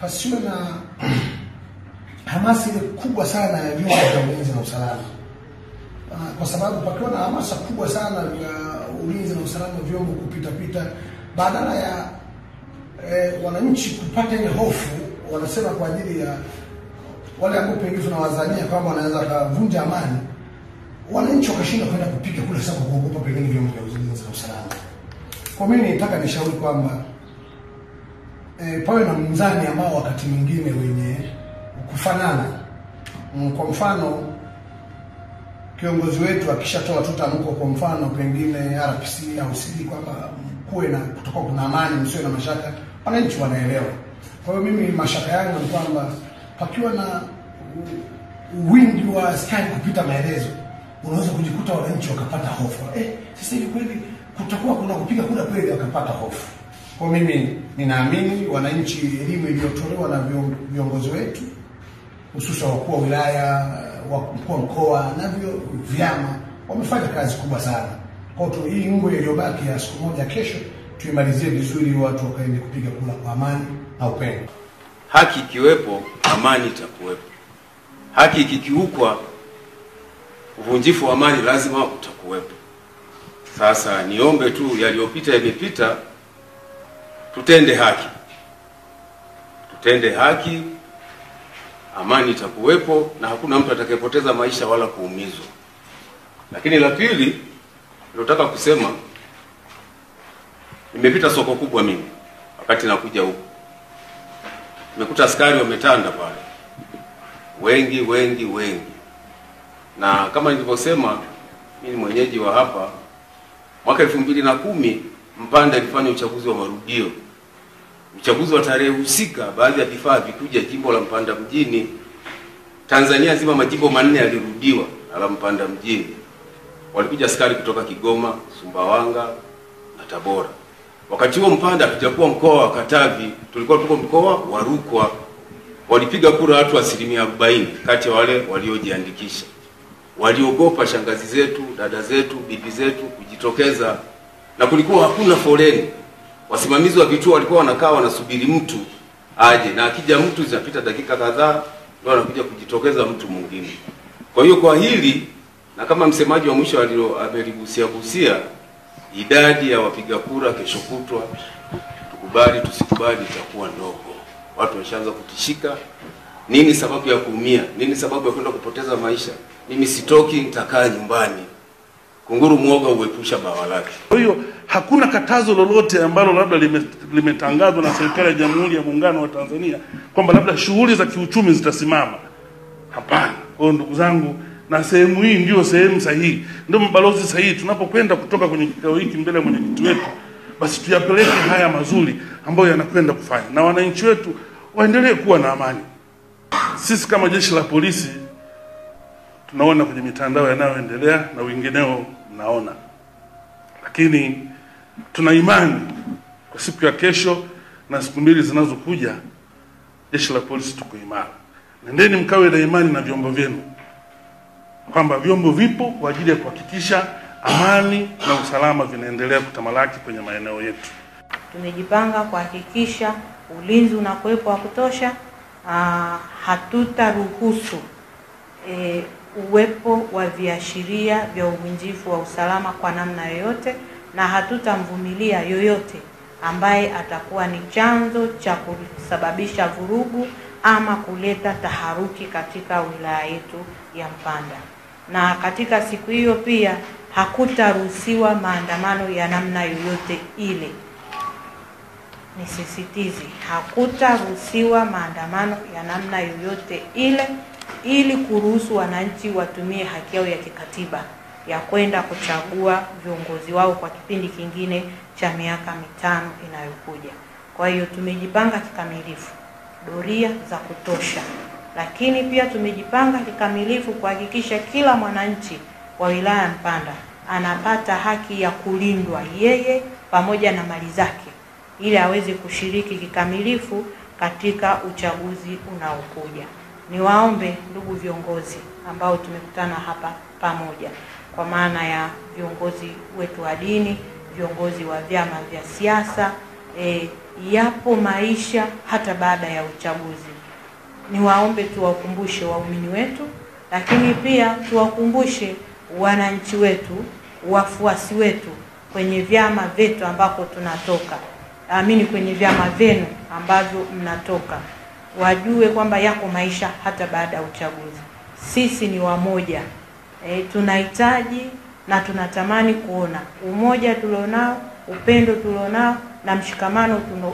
pasiwe na hamasa ile kubwa sana ya vyombo vya ulinzi na usalama. Kwa sababu pakiwa na hamasa kubwa sana ya ulinzi na usalama, vyombo kupita pita, badala ya wananchi kupata ile hofu, wanasema kwa ajili ya wale ambao pengine tunawazania kwamba wanaweza kuvunja amani, wananchi wakashindwa kwenda kupiga kura sababu kuogopa pengine vyombo vya ulinzi na usalama. Kwa mimi nitaka nishauri kwamba pawe na mzani ambao wakati mwingine wenye kufanana. Kwa mfano kiongozi wetu akishatoa tu tamko, kwa mfano pengine RPC au CD, kwamba kuwe na kutoka kuna amani, msiwe na mashaka, wananchi wanaelewa. Kwa hiyo mimi mashaka yangu ni kwamba pakiwa na wingi wa askari kupita maelezo, unaweza kujikuta wananchi wakapata hofu. Sasa hivi kweli kutakuwa kuna kupiga kura kweli, wakapata hofu. Kwa mimi ninaamini wananchi, elimu iliyotolewa na viongozi wetu, hususan wakuu wa wilaya, wakuu wa mkoa na vyama, wamefanya kazi kubwa sana. Kwa hiyo hii ngwe iliyobaki ya siku moja kesho tuimalizie vizuri, watu wakaende kupiga kura kwa amani na upendo. Haki ikiwepo, amani itakuwepo. Haki ikikiukwa, uvunjifu wa amani lazima utakuwepo. Sasa niombe tu, yaliyopita yamepita, tutende haki. Tutende haki, amani itakuwepo na hakuna mtu atakayepoteza maisha wala kuumizwa. Lakini la pili nilotaka kusema, nimepita soko kubwa mimi wakati nakuja huku, nimekuta askari wametanda pale wengi wengi wengi. Na kama nilivyosema, mimi ni mwenyeji wa hapa. Mwaka 2010 Mpanda ilifanya uchaguzi wa marudio. Uchaguzi wa tarehe husika, baadhi ya vifaa vikuja jimbo la Mpanda mjini. Tanzania nzima majimbo 4 yalirudiwa na la Mpanda mjini. Walikuja askari kutoka Kigoma, Sumbawanga na Tabora. Wakati huo Mpanda hatujakuwa mkoa wa Katavi, tulikuwa tuko mkoa wa Rukwa. Walipiga kura watu 40% kati ya wale waliojiandikisha. Waliogopa shangazi zetu, dada zetu, bibi zetu kujitokeza, na kulikuwa hakuna foleni. Wasimamizi wa vituo walikuwa wanakaa wanasubiri mtu aje, na akija mtu zinapita dakika kadhaa ndio anakuja kujitokeza mtu mwingine. Kwa hiyo kwa hili, na kama msemaji wa mwisho ameligusia gusia, idadi ya wapiga kura kesho kutwa, tukubali tusikubali, itakuwa ndogo. Watu washaanza kutishika. Nini sababu ya kuumia? Nini sababu ya kwenda kupoteza maisha? Mimi sitoki, nitakaa nyumbani. Kunguru muoga uepusha bawa lake. Kwa hiyo hakuna katazo lolote ambalo labda limetangazwa na serikali ya Jamhuri ya Muungano wa Tanzania kwamba labda shughuli za kiuchumi zitasimama. Hapana. Kwa hiyo ndugu zangu, na sehemu hii ndio sehemu sahihi, ndio mabalozi sahihi. Tunapokwenda kutoka kwenye kikao hiki mbele ya mwenyekiti wetu, basi tuyapeleke haya mazuri ambayo yanakwenda kufanya, na wananchi wetu waendelee kuwa na amani. Sisi kama jeshi la polisi tunaona kwenye mitandao yanayoendelea na wengineo mnaona, lakini tuna imani kwa siku ya kesho na siku mbili zinazokuja, jeshi la polisi tuko imara. Nendeni mkawe na imani na vyombo vyenu kwamba vyombo vipo kwa ajili ya kuhakikisha amani na usalama vinaendelea kutamalaki kwenye maeneo yetu. Tumejipanga kuhakikisha ulinzi unakuwepo wa kutosha. Hatutaruhusu uwepo wa viashiria vya uvunjifu wa usalama kwa namna yoyote, na hatutamvumilia yoyote ambaye atakuwa ni chanzo cha kusababisha vurugu ama kuleta taharuki katika wilaya yetu ya Mpanda. Na katika siku hiyo pia hakutaruhusiwa maandamano ya namna yoyote ile. Nisisitize, hakutaruhusiwa maandamano ya namna yoyote ile, ili kuruhusu wananchi watumie haki yao ya kikatiba ya kwenda kuchagua viongozi wao kwa kipindi kingine cha miaka 5 inayokuja. Kwa hiyo tumejipanga kikamilifu, doria za kutosha, lakini pia tumejipanga kikamilifu kuhakikisha kila mwananchi wa wilaya ya Mpanda anapata haki ya kulindwa yeye pamoja na mali zake, ili aweze kushiriki kikamilifu katika uchaguzi unaokuja. Niwaombe ndugu viongozi ambao tumekutana hapa pamoja, kwa maana ya viongozi wetu wa dini, viongozi wa vyama vya siasa, Yapo maisha hata baada ya uchaguzi. Niwaombe tuwakumbushe waumini wetu, lakini pia tuwakumbushe wananchi wetu, wafuasi wetu kwenye vyama vyetu ambako tunatoka, amini kwenye vyama vyenu ambavyo mnatoka, wajue kwamba yako maisha hata baada ya uchaguzi. Sisi ni wamoja. Tunahitaji na tunatamani kuona umoja tulionao, upendo tulionao na mshikamano tulionao.